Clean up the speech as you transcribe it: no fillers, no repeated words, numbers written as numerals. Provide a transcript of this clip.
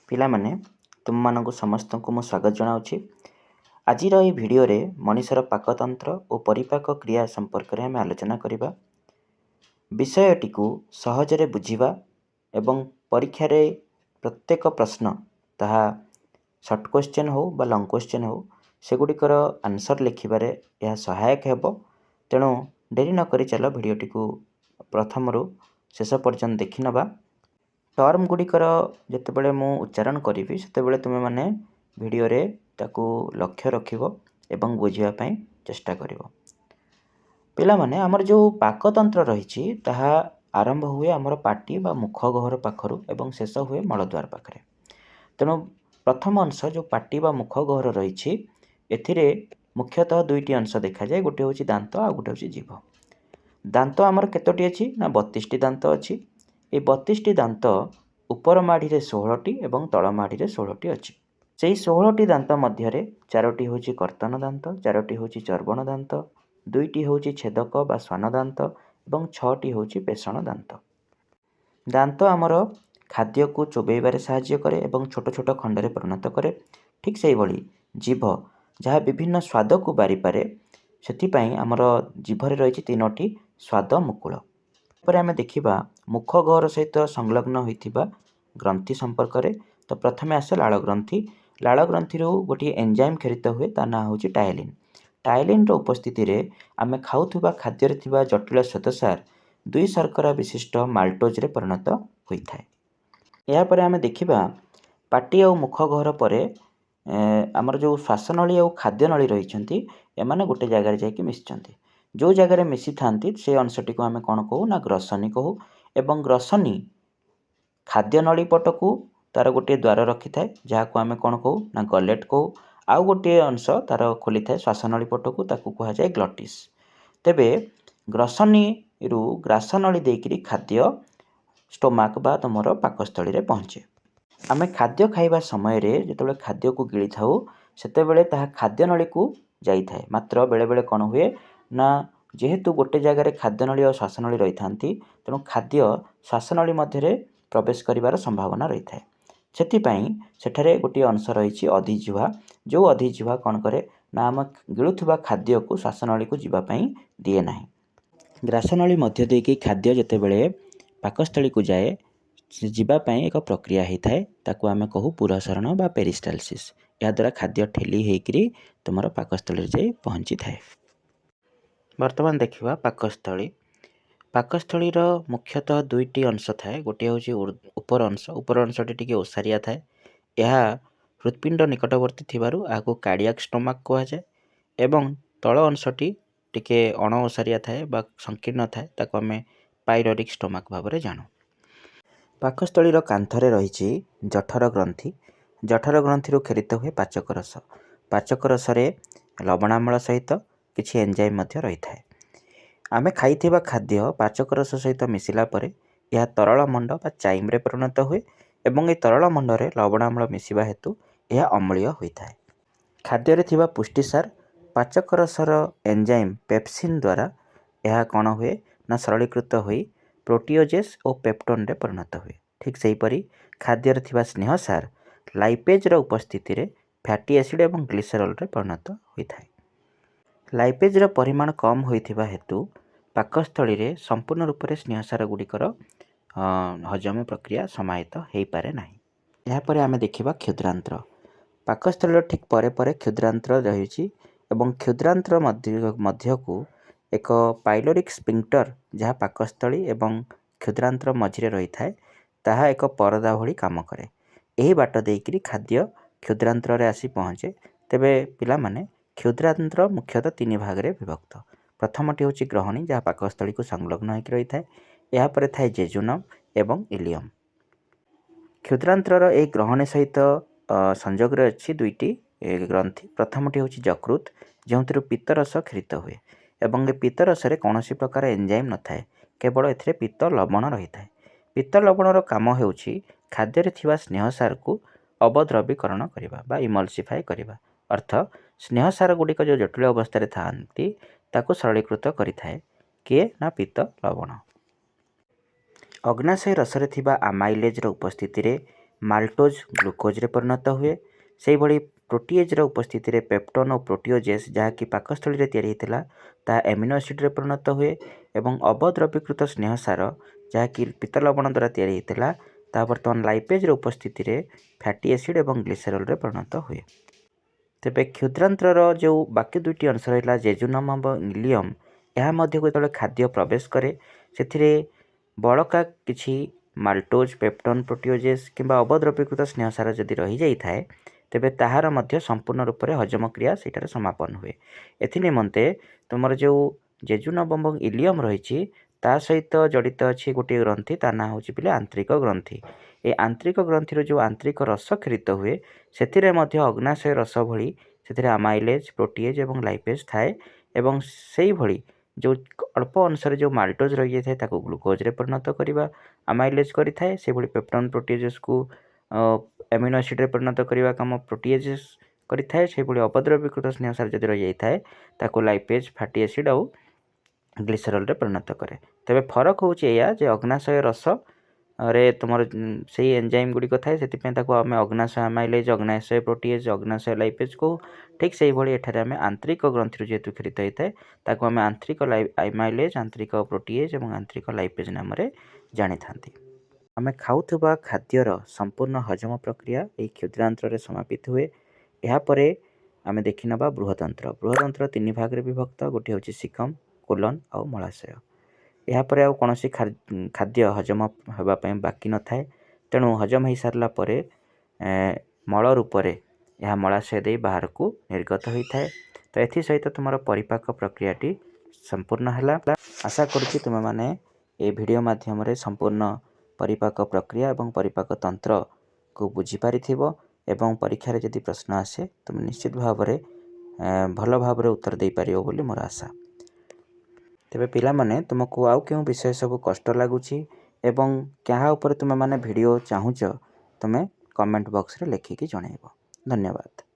ପିଲାମାନେ, ତୁମମାନଙ୍କୁ ସମସ୍ତଙ୍କୁ ମୁଁ ସ୍ୱାଗତ ଜଣାଉଛି। ଆଜିର ଏହି ଭିଡ଼ିଓରେ ମଣିଷର ପାକତନ୍ତ୍ର ଓ ପରିପାକ କ୍ରିୟା ସମ୍ପର୍କରେ ଆମେ ଆଲୋଚନା କରିବା। ବିଷୟଟିକୁ ସହଜରେ ବୁଝିବା ଏବଂ ପରୀକ୍ଷାରେ ପ୍ରତ୍ୟେକ ପ୍ରଶ୍ନ, ତାହା ସର୍ଟ କ୍ୱେଶ୍ଚନ୍ ହେଉ ବା ଲଙ୍ଗ୍ କ୍ୱେଶ୍ଚନ୍ ହେଉ, ସେଗୁଡ଼ିକର ଆନ୍ସର୍ ଲେଖିବାରେ ଏହା ସହାୟକ ହେବ। ତେଣୁ ଡେରି ନକରି ଚାଲ ଭିଡ଼ିଓଟିକୁ ପ୍ରଥମରୁ ଶେଷ ପର୍ଯ୍ୟନ୍ତ ଦେଖିନେବା। ଟର୍ମ ଗୁଡ଼ିକର ଯେତେବେଳେ ମୁଁ ଉଚ୍ଚାରଣ କରିବି, ସେତେବେଳେ ତୁମେମାନେ ଭିଡ଼ିଓରେ ତାକୁ ଲକ୍ଷ୍ୟ ରଖିବ ଏବଂ ବୁଝିବା ପାଇଁ ଚେଷ୍ଟା କରିବ। ପିଲାମାନେ, ଆମର ଯେଉଁ ପାକତନ୍ତ୍ର ରହିଛି, ତାହା ଆରମ୍ଭ ହୁଏ ଆମର ପାଟି ବା ମୁଖ ଗହ୍ୱର ପାଖରୁ ଏବଂ ଶେଷ ହୁଏ ମଳଦ୍ୱାର ପାଖରେ। ତେଣୁ ପ୍ରଥମ ଅଂଶ ଯେଉଁ ପାଟି ବା ମୁଖ ଗହ୍ୱର ରହିଛି, ଏଥିରେ ମୁଖ୍ୟତଃ ଦୁଇଟି ଅଂଶ ଦେଖାଯାଏ। ଗୋଟିଏ ହେଉଛି ଦାନ୍ତ, ଆଉ ଗୋଟେ ହେଉଛି ଜିଭ। ଦାନ୍ତ ଆମର କେତୋଟି ଅଛି ନା 32ଟି ଦାନ୍ତ ଅଛି। ଏଇ 32ଟି ଦାନ୍ତ ଉପର ମାଢ଼ିରେ 16ଟି ଏବଂ ତଳ ମାଢ଼ିରେ 16ଟି ଅଛି। ସେଇ 16ଟି ଦାନ୍ତ ମଧ୍ୟରେ ଚାରୋଟି ହେଉଛି କର୍ତ୍ତନ ଦାନ୍ତ, ଚାରୋଟି ହେଉଛି ଚର୍ବଣ ଦାନ୍ତ, ଦୁଇଟି ହେଉଛି ଛେଦକ ବା ଶ୍ୱାନ ଦାନ୍ତ ଏବଂ 6ଟି ହେଉଛି ପେଷଣ ଦାନ୍ତ। ଦାନ୍ତ ଆମର ଖାଦ୍ୟକୁ ଚୋବେଇବାରେ ସାହାଯ୍ୟ କରେ ଏବଂ ଛୋଟ ଛୋଟ ଖଣ୍ଡରେ ପରିଣତ କରେ। ଠିକ୍ ସେଇଭଳି ଜିଭ, ଯାହା ବିଭିନ୍ନ ସ୍ୱାଦକୁ ବାରିପାରେ। ସେଥିପାଇଁ ଆମର ଜିଭରେ ରହିଛି ତିନୋଟି ସ୍ୱାଦ ମୁକୁଳ। ପରେ ଆମେ ଦେଖିବା ମୁଖ ଗହ୍ୱର ସହିତ ସଂଲଗ୍ନ ହୋଇଥିବା ଗ୍ରନ୍ଥି ସମ୍ପର୍କରେ। ତ ପ୍ରଥମେ ଆସେ ଲାଳ ଗ୍ରନ୍ଥି। ଲାଳ ଗ୍ରନ୍ଥିରୁ ଗୋଟିଏ ଏନ୍ଜାଇମ୍ କ୍ଷରିତ ହୁଏ, ତା ନାଁ ହେଉଛି ଟାଏଲିନ୍। ଟାଏଲିନ୍ର ଉପସ୍ଥିତିରେ ଆମେ ଖାଉଥିବା ଖାଦ୍ୟରେ ଥିବା ଜଟିଳ ଶ୍ୱେତସାର ଦୁଇ ଶର୍କରା ବିଶିଷ୍ଟ ମାଲ୍ଟୋଜରେ ପରିଣତ ହୋଇଥାଏ। ଏହାପରେ ଆମେ ଦେଖିବା, ପାଟି ଆଉ ମୁଖ ଗହ୍ୱର ପରେ ଆମର ଯେଉଁ ଶ୍ୱାସନଳୀ ଆଉ ଖାଦ୍ୟନଳୀ ରହିଛନ୍ତି, ଏମାନେ ଗୋଟେ ଜାଗାରେ ଯାଇକି ମିଶିଛନ୍ତି। ଯେଉଁ ଜାଗାରେ ମିଶିଥାନ୍ତି, ସେ ଅଂଶଟିକୁ ଆମେ କ'ଣ କହୁ ନା ଗ୍ରସନୀ କହୁ। ଏବଂ ଗ୍ରସନୀ ଖାଦ୍ୟନଳୀ ପଟକୁ ତାର ଗୋଟିଏ ଦ୍ୱାର ରଖିଥାଏ, ଯାହାକୁ ଆମେ କ'ଣ କହୁ ନା ଗଲେଟ୍ କହୁ। ଆଉ ଗୋଟିଏ ଅଂଶ ତାର ଖୋଲିଥାଏ ଶ୍ୱାସନଳୀ ପଟକୁ, ତାକୁ କୁହାଯାଏ ଗ୍ଲଟିସ୍। ତେବେ ଗ୍ରସନୀରୁ ଗ୍ରାସନଳୀ ଦେଇକରି ଖାଦ୍ୟ ଷ୍ଟୋମାକ୍ ବା ତୁମର ପାକସ୍ଥଳୀରେ ପହଞ୍ଚେ। ଆମେ ଖାଦ୍ୟ ଖାଇବା ସମୟରେ ଯେତେବେଳେ ଖାଦ୍ୟକୁ ଗିଳିଥାଉ, ସେତେବେଳେ ତାହା ଖାଦ୍ୟନଳୀକୁ ଯାଇଥାଏ। ମାତ୍ର ବେଳେବେଳେ କ'ଣ ହୁଏ ନା, ଯେହେତୁ ଗୋଟେ ଜାଗାରେ ଖାଦ୍ୟନଳୀ ଆଉ ଶ୍ୱାସନଳୀ ରହିଥାନ୍ତି, ତେଣୁ ଖାଦ୍ୟ ଶ୍ୱାସନଳୀ ମଧ୍ୟରେ ପ୍ରବେଶ କରିବାର ସମ୍ଭାବନା ରହିଥାଏ। ସେଥିପାଇଁ ସେଠାରେ ଗୋଟିଏ ଅଂଶ ରହିଛି ଅଧିଜିହ୍ୱା, ଯେଉଁ ଅଧିଜିହ୍ୱା କ'ଣ କରେ ନା ଆମ ଗିଳୁଥିବା ଖାଦ୍ୟକୁ ଶ୍ୱାସନଳୀକୁ ଯିବା ପାଇଁ ଦିଏ ନାହିଁ। ଗ୍ରାସନଳୀ ମଧ୍ୟ ଦେଇକି ଖାଦ୍ୟ ଯେତେବେଳେ ପାକସ୍ଥଳୀକୁ ଯାଏ, ସେ ଯିବା ପାଇଁ ଏକ ପ୍ରକ୍ରିୟା ହେଇଥାଏ, ତାକୁ ଆମେ କହୁ ପୁରସରଣ ବା ପେରିଷ୍ଟାଲସିସ୍। ଏହାଦ୍ୱାରା ଖାଦ୍ୟ ଠେଲି ହେଇକରି ତୁମର ପାକସ୍ଥଳୀରେ ଯାଇ ପହଞ୍ଚିଥାଏ। ବର୍ତ୍ତମାନ ଦେଖିବା ପାକସ୍ଥଳୀ। ପାକସ୍ଥଳୀର ମୁଖ୍ୟତଃ ଦୁଇଟି ଅଂଶ ଥାଏ। ଗୋଟିଏ ହେଉଛି ଉପର ଅଂଶ। ଉପର ଅଂଶଟି ଟିକେ ଓସାରିଆ ଥାଏ। ଏହା ହୃତ୍ପିଣ୍ଡ ନିକଟବର୍ତ୍ତୀ ଥିବାରୁ ଏହାକୁ କାର୍ଡ଼ିଆକ୍ ଷ୍ଟୋମାକ୍ କୁହାଯାଏ। ଏବଂ ତଳ ଅଂଶଟି ଟିକେ ଅଣ ଓସାରିଆ ଥାଏ ବା ସଂକୀର୍ଣ୍ଣ ଥାଏ, ତାକୁ ଆମେ ପାଇଲୋରିକ୍ ଷ୍ଟୋମାକ୍ ଭାବରେ ଜାଣୁ। ପାକସ୍ଥଳୀର କାନ୍ଥରେ ରହିଛି ଜଠର ଗ୍ରନ୍ଥି। ଜଠର ଗ୍ରନ୍ଥିରୁ କ୍ଷରିତ ହୁଏ ପାଚକ ରସ। ପାଚକ ରସରେ ଲବଣାମ୍ଳ ସହିତ କିଛି ଏନ୍ଜାଇମ୍ ମଧ୍ୟ ରହିଥାଏ। ଆମେ ଖାଇଥିବା ଖାଦ୍ୟ ପାଚକ ରସ ସହିତ ମିଶିଲା ପରେ ଏହା ତରଳ ମଣ୍ଡ ବା ଚାଇମ୍ରେ ପରିଣତ ହୁଏ ଏବଂ ଏ ତରଳ ମଣ୍ଡରେ ଲବଣାମ୍ଳ ମିଶିବା ହେତୁ ଏହା ଅମ୍ଳୀୟ ହୋଇଥାଏ। ଖାଦ୍ୟରେ ଥିବା ପୁଷ୍ଟିସାର ପାଚକ ରସର ଏନ୍ଜାଇମ୍ ପେପସିନ୍ ଦ୍ୱାରା ଏହା କ'ଣ ହୁଏ ନା ସରଳୀକୃତ ହୋଇ ପ୍ରୋଟିଓଜେସ୍ ଓ ପେପ୍ଟୋନରେ ପରିଣତ ହୁଏ। ଠିକ୍ ସେହିପରି ଖାଦ୍ୟରେ ଥିବା ସ୍ନେହସାର ଲାଇପେଜ୍ର ଉପସ୍ଥିତିରେ ଫ୍ୟାଟି ଏସିଡ଼୍ ଏବଂ ଗ୍ଲିସେରଲ୍ରେ ପରିଣତ ହୋଇଥାଏ। ଲାଇପେଜ୍ର ପରିମାଣ କମ୍ ହୋଇଥିବା ହେତୁ ପାକସ୍ଥଳୀରେ ସମ୍ପୂର୍ଣ୍ଣ ରୂପରେ ସ୍ନେହସାର ଗୁଡ଼ିକର ହଜମ ପ୍ରକ୍ରିୟା ସମାହିତ ହୋଇପାରେ ନାହିଁ। ଏହାପରେ ଆମେ ଦେଖିବା କ୍ଷୁଦ୍ରାନ୍ତ୍ର। ପାକସ୍ଥଳୀର ଠିକ୍ ପରେ ପରେ କ୍ଷୁଦ୍ରାନ୍ତ୍ର ରହିଛି ଏବଂ କ୍ଷୁଦ୍ରାନ୍ତ୍ର ମଧ୍ୟକୁ ଏକ ପାଇଲୋରିକ୍ ସ୍ପିଙ୍କ୍ଟର, ଯାହା ପାକସ୍ଥଳୀ ଏବଂ କ୍ଷୁଦ୍ରାନ୍ତ୍ର ମଝିରେ ରହିଥାଏ, ତାହା ଏକ ପରଦା ଭଳି କାମ କରେ। ଏହି ବାଟ ଦେଇକରି ଖାଦ୍ୟ କ୍ଷୁଦ୍ରାନ୍ତ୍ରରେ ଆସି ପହଞ୍ଚେ। ତେବେ ପିଲାମାନେ, କ୍ଷୁଦ୍ରାନ୍ତ୍ର ମୁଖ୍ୟତଃ ତିନି ଭାଗରେ ବିଭକ୍ତ। ପ୍ରଥମଟି ହେଉଛି ଗ୍ରହଣୀ, ଯାହା ପାକସ୍ଥଳୀକୁ ସଂଲଗ୍ନ ହୋଇକି ରହିଥାଏ। ଏହାପରେ ଥାଏ ଜେଜୁନମ୍ ଏବଂ ଇଲିୟମ୍। କ୍ଷୁଦ୍ରାନ୍ତ୍ରର ଏହି ଗ୍ରହଣୀ ସହିତ ସଂଯୋଗରେ ଅଛି ଦୁଇଟି ଗ୍ରନ୍ଥି। ପ୍ରଥମଟି ହେଉଛି ଯକୃତ, ଯେଉଁଥିରୁ ପିତ୍ତରସ କ୍ଷରିତ ହୁଏ ଏବଂ ଏ ପିତ୍ତରସରେ କୌଣସି ପ୍ରକାର ଏନ୍ଜାଇମ୍ ନଥାଏ, କେବଳ ଏଥିରେ ପିତ୍ତ ଲବଣ ରହିଥାଏ। ପିତ୍ତ ଲବଣର କାମ ହେଉଛି ଖାଦ୍ୟରେ ଥିବା ସ୍ନେହସାରକୁ ଅବଦ୍ରବୀକରଣ କରିବା ବା ଇମଲସିଫାଏ କରିବା। ଅର୍ଥ ସ୍ନେହସାର ଗୁଡ଼ିକ ଯେଉଁ ଜଟିଳ ଅବସ୍ଥାରେ ଥାଆନ୍ତି, ତାକୁ ସରଳୀକୃତ କରିଥାଏ କିଏ ନା ପିତ୍ତ ଲବଣ। ଅଗ୍ନାଶୟ ରସରେ ଥିବା ଆମାଇଲେଜ୍ର ଉପସ୍ଥିତିରେ ମାଲ୍ଟୋଜ୍ ଗ୍ଲୁକୋଜ୍ରେ ପରିଣତ ହୁଏ। ସେଇଭଳି ପ୍ରୋଟିଏଜ୍ର ଉପସ୍ଥିତିରେ ପେପ୍ଟୋନ୍ ଓ ପ୍ରୋଟିଓଜେସ୍, ଯାହାକି ପାକସ୍ଥଳୀରେ ତିଆରି ହେଇଥିଲା, ତାହା ଏମିନୋ ଏସିଡ଼୍ରେ ପରିଣତ ହୁଏ ଏବଂ ଅବଦ୍ରବୀକୃତ ସ୍ନେହସାର, ଯାହାକି ପିତ୍ତ ଲବଣ ଦ୍ୱାରା ତିଆରି ହେଇଥିଲା, ତାହା ବର୍ତ୍ତମାନ ଲାଇପେଜ୍ର ଉପସ୍ଥିତିରେ ଫ୍ୟାଟି ଏସିଡ଼୍ ଏବଂ ଗ୍ଲିସେରଲ୍ରେ ପରିଣତ ହୁଏ। ତେବେ କ୍ଷୁଦ୍ରାନ୍ତ୍ରର ଯେଉଁ ବାକି ଦୁଇଟି ଅଂଶ ରହିଲା, ଜେଜୁନମ୍ ଏବଂ ଇଲିୟମ୍, ଏହା ମଧ୍ୟକୁ ଯେତେବେଳେ ଖାଦ୍ୟ ପ୍ରବେଶ କରେ, ସେଥିରେ ବଳକା କିଛି ମାଲ୍ଟୋଜ୍, ପେପ୍ଟୋନ୍, ପ୍ରୋଟିଓଜେସ୍ କିମ୍ବା ଅବଦ୍ରବୀକୃତ ସ୍ନେହସାର ଯଦି ରହିଯାଇଥାଏ, ତେବେ ତାହାର ମଧ୍ୟ ସମ୍ପୂର୍ଣ୍ଣ ରୂପରେ ହଜମ କ୍ରିୟା ସେଇଠାରେ ସମାପନ ହୁଏ। ଏଥି ନିମନ୍ତେ ତୁମର ଯେଉଁ ଜେଜୁନମ୍ ଏବଂ ଇଲିୟମ୍ ରହିଛି, ତା ସହିତ ଜଡ଼ିତ ଅଛି ଗୋଟିଏ ଗ୍ରନ୍ଥି, ତା ନାଁ ହେଉଛି ପିଲେ ଆନ୍ତ୍ରିକ ଗ୍ରନ୍ଥି। ଏ ଆନ୍ତ୍ରିକ ଗ୍ରନ୍ଥିରୁ ଯେଉଁ ଆନ୍ତ୍ରିକ ରସ କ୍ଷରିତ ହୁଏ, ସେଥିରେ ମଧ୍ୟ ଅଗ୍ନାଶୟ ରସ ଭଳି ସେଥିରେ ଆମାଇଲେଜ୍, ପ୍ରୋଟିଏଜ୍ ଏବଂ ଲାଇପେଜ୍ ଥାଏ ଏବଂ ସେଇଭଳି ଯେଉଁ ଅଳ୍ପ ଅଂଶରେ ଯେଉଁ ମାଲ୍ଟୋଜ୍ ରହିଯାଇଥାଏ, ତାକୁ ଗ୍ଲୁକୋଜ୍ରେ ପରିଣତ କରିବା ଆମାଇଲେଜ୍ କରିଥାଏ। ସେଭଳି ପେପ୍ଟନ୍ ପ୍ରୋଟିଏଜେସ୍କୁ ଆମିନୋ ଏସିଡ଼୍ରେ ପରିଣତ କରିବା କାମ ପ୍ରୋଟିଏଜେସ୍ କରିଥାଏ। ସେହିଭଳି ଅପଦ୍ରବୀକୃତ ସ୍ନେହସାର ଯଦି ରହିଯାଇଥାଏ, ତାକୁ ଲାଇପେଜ୍, ଫ୍ୟାଟି ଏସିଡ଼୍ ଆଉ ଗ୍ଲିସରଲ୍ରେ ପରିଣତ କରେ। ତେବେ ଫରକ ହେଉଛି ଏଇଆ ଯେ ଅଗ୍ନାଶୟ ରସରେ ତୁମର ସେଇ ଏନ୍ଜାଇମ୍ ଗୁଡ଼ିକ ଥାଏ, ସେଥିପାଇଁ ତାକୁ ଆମେ ଅଗ୍ନାଶୟ ଆମାଇଲେଜ୍, ଅଗ୍ନାଶୟ ପ୍ରୋଟିଏଜ୍, ଅଗ୍ନାଶୟ ଲାଇପେଜ୍ କହୁ। ଠିକ୍ ସେଇଭଳି ଏଠାରେ ଆମେ ଆନ୍ତରିକ ଗ୍ରନ୍ଥିରୁ ଯେହେତୁ କ୍ଷରିତ ହେଇଥାଏ, ତାକୁ ଆମେ ଆନ୍ତରିକ ଆମାଇଲେଜ୍, ଆନ୍ତରିକ ପ୍ରୋଟିଏଜ୍ ଏବଂ ଆନ୍ତରିକ ଲାଇପେଜ୍ ନାମରେ ଜାଣିଥାନ୍ତି। ଆମେ ଖାଉଥିବା ଖାଦ୍ୟର ସମ୍ପୂର୍ଣ୍ଣ ହଜମ ପ୍ରକ୍ରିୟା ଏହି କ୍ଷୁଦ୍ରାନ୍ତ୍ରରେ ସମାପିତ ହୁଏ। ଏହାପରେ ଆମେ ଦେଖିନେବା ବୃହଦନ୍ତ୍ର। ବୃହଦନ୍ତ୍ର ତିନି ଭାଗରେ ବିଭକ୍ତ, ଗୋଟିଏ ହେଉଛି ସିକମ୍, କୋଲନ୍ ଆଉ ମଳାଶୟ। ଏହାପରେ ଆଉ କୌଣସି ଖାଦ୍ୟ ହଜମ ହେବା ପାଇଁ ବାକି ନଥାଏ। ତେଣୁ ହଜମ ହେଇସାରିଲା ପରେ ମଳ ରୂପରେ ଏହା ମଳାଶୟ ଦେଇ ବାହାରକୁ ନିର୍ଗତ ହୋଇଥାଏ। ତ ଏଥିସହିତ ତୁମର ପରିପାକ ପ୍ରକ୍ରିୟାଟି ସମ୍ପୂର୍ଣ୍ଣ ହେଲା। ଆଶା କରୁଛି ତୁମେମାନେ ଏ ଭିଡ଼ିଓ ମାଧ୍ୟମରେ ସମ୍ପୂର୍ଣ୍ଣ ପରିପାକ ପ୍ରକ୍ରିୟା ଏବଂ ପରିପାକ ତନ୍ତ୍ରକୁ ବୁଝିପାରିଥିବ ଏବଂ ପରୀକ୍ଷାରେ ଯଦି ପ୍ରଶ୍ନ ଆସେ, ତୁମେ ନିଶ୍ଚିତ ଭାବରେ ଭଲ ଭାବରେ ଉତ୍ତର ଦେଇପାରିବ ବୋଲି ମୋର ଆଶା। ତେବେ ପିଲାମାନେ, ତୁମକୁ ଆଉ କେଉଁ ବିଷୟ ସବୁ କଷ୍ଟ ଲାଗୁଛି ଏବଂ କାହା ଉପରେ ତୁମେମାନେ ଭିଡ଼ିଓ ଚାହୁଁଛ, ତୁମେ କମେଣ୍ଟ ବକ୍ସରେ ଲେଖିକି ଜଣାଇବ। ଧନ୍ୟବାଦ।